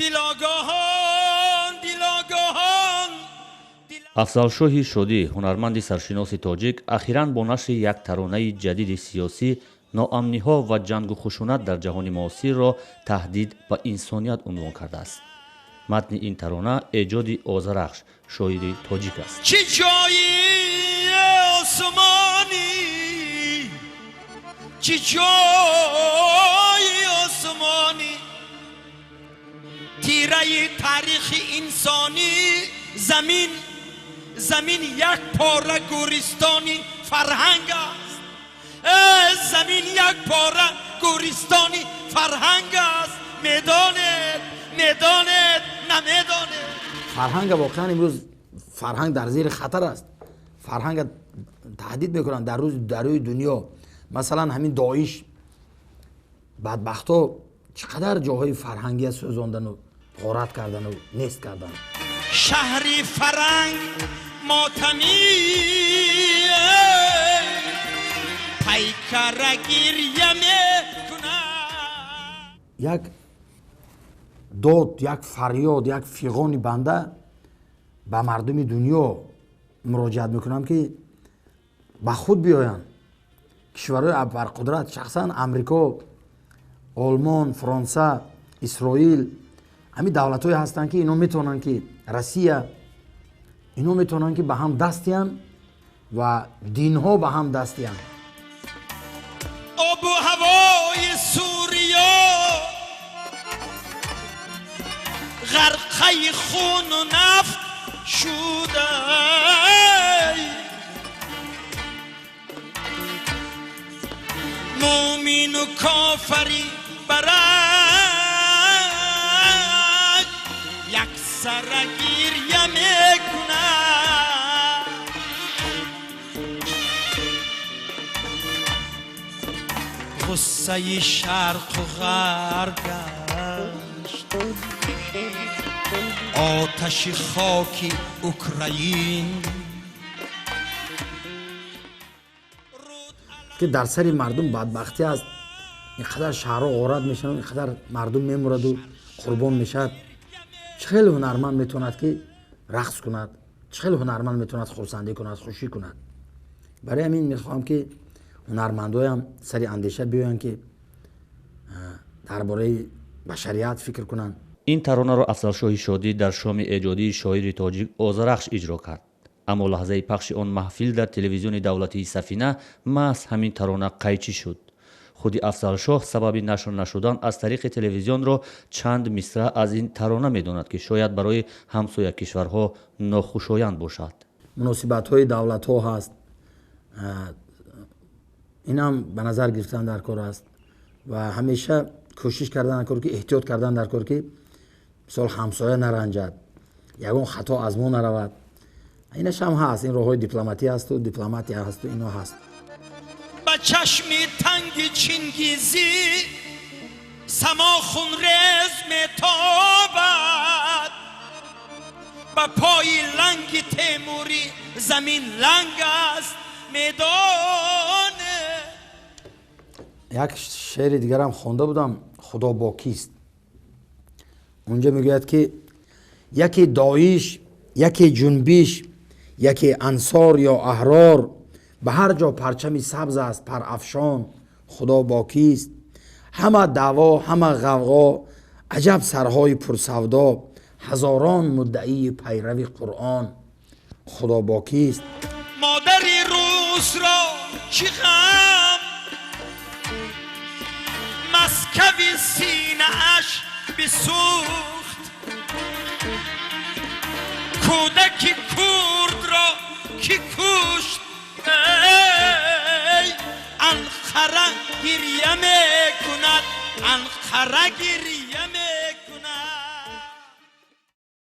Дилогоҳон, дилогоҳон. Афзалшоҳи Шодӣ, ҳунарманди саршиноси тоҷик, ахиран бо нашри як таронаи ҷадиди сиёсӣ ноамниҳо ва ҷангу хушунат дар ҷаҳони муосирро таҳдид ба инсоният унвон кардааст. Матни ин тарона эҷоди Озарахш, шоири тоҷик аст. Чӣ ҷои осмонӣ, чӣ ҷои осмонӣ, тираи таърихи инсонӣ. Замин, замин як пора гӯристони фарҳанг аст. Замин як пора гӯристони фарҳанг аст. Медонед, медонед, намедонед? Фарҳанга воқеан имрӯз фарҳанг дар зери хатар аст. Фарҳанга таҳдид мекунанд дар рӯз дар рӯи дунё. Масалан, ҳамин Доиш бадбахтҳо чӣ қадар ҷоҳои фарҳангия сӯзондану ғорат кардану нест кардан. Шаҳри фаранг мотамӣ, пайкара гиря мекунад. Як дод, як фарёд, як фиғони банда ба мардуми дунё муроҷиат мекунам, ки ба худ биёянд. Кишварҳои абарқудрат, шахсан Амрико, Олмон, Фаронса, Исроил, ҳамин давлатҳое ҳастанд, ки ино метавонанд, ки Россия, ино метавонанд, ки ба ҳам даст диҳанд ва динҳо ба ҳам даст диҳанд. Обу ҳавои Сурия ғарқаи хуну нафт шуда, мӯмину кофари барак яксара гиря мекунад. Ғуссаи шарқу ғарб гашт оташи хоки Украин. Ки дар сари мардум бадбахтӣ аст, ин қадар шаҳрҳо ғорат мешаванд, ин қадар мардум мемураду қурбон мешавад. Чӣ хеле ҳунарманд метавонад, ки рақс кунад? Чӣ хеле ҳунарманд метавонад хурсандӣ кунад, хушӣ кунад? Барои ҳамин мехоҳам, ки ҳунармандоям сари андеша биёянд, ки дар бораи башарият фикр кунанд. Ин таронаро Афзалшоҳи Шодӣ дар шоми эҷодии шоири тоҷик Озарахш иҷро кард, аммо лаҳзаи пахши он маҳфил дар телевизиони давлатии Сафина маҳз ҳамин тарона қайчӣ шуд. Худи Афзалшоҳ сабаби нашр нашудан аз тариқи телевизионро чанд мисра аз ин тарона медонад, ки шояд барои ҳамсоя кишварҳо нохушоянд бошад. Муносибатҳои давлатҳо ҳаст, инам ба назар гирифтан дар кор аст ва ҳамеша кӯшиш кардан дар кор, ки эҳтиёт кардан дар кор, ки мисол ҳамсоя наранҷад, ягон хато аз мо наравад. Инаш ҳам ҳаст, ин роҳҳои дипломатӣ ҳасту дипломатия ҳасту ино ҳаст. Ба чашми танги Чингизӣ само хунрез метобад, ба пои ланги Темурӣ замин ланг аст, медоне. Як шеъри дигарам хонда будам, «Худо бо кист». Унҷа мегӯяд, ки яке Доиш, яке Ҷунбиш, яке Ансор ё Аҳрор, ба ҳар ҷо парчами сабз аст парафшон, худо бо кист? Ҳама даъво, ҳама ғавғо, аҷаб сарҳои пурсавдо, ҳазорон муддаии пайрави Қуръон, худо бо кист? Модари русро чӣ ғам, Маскави синааш бисӯхт, кӯдаки курдро ки кушт, эй, Анқара гиря мекунад, Анқара гиря.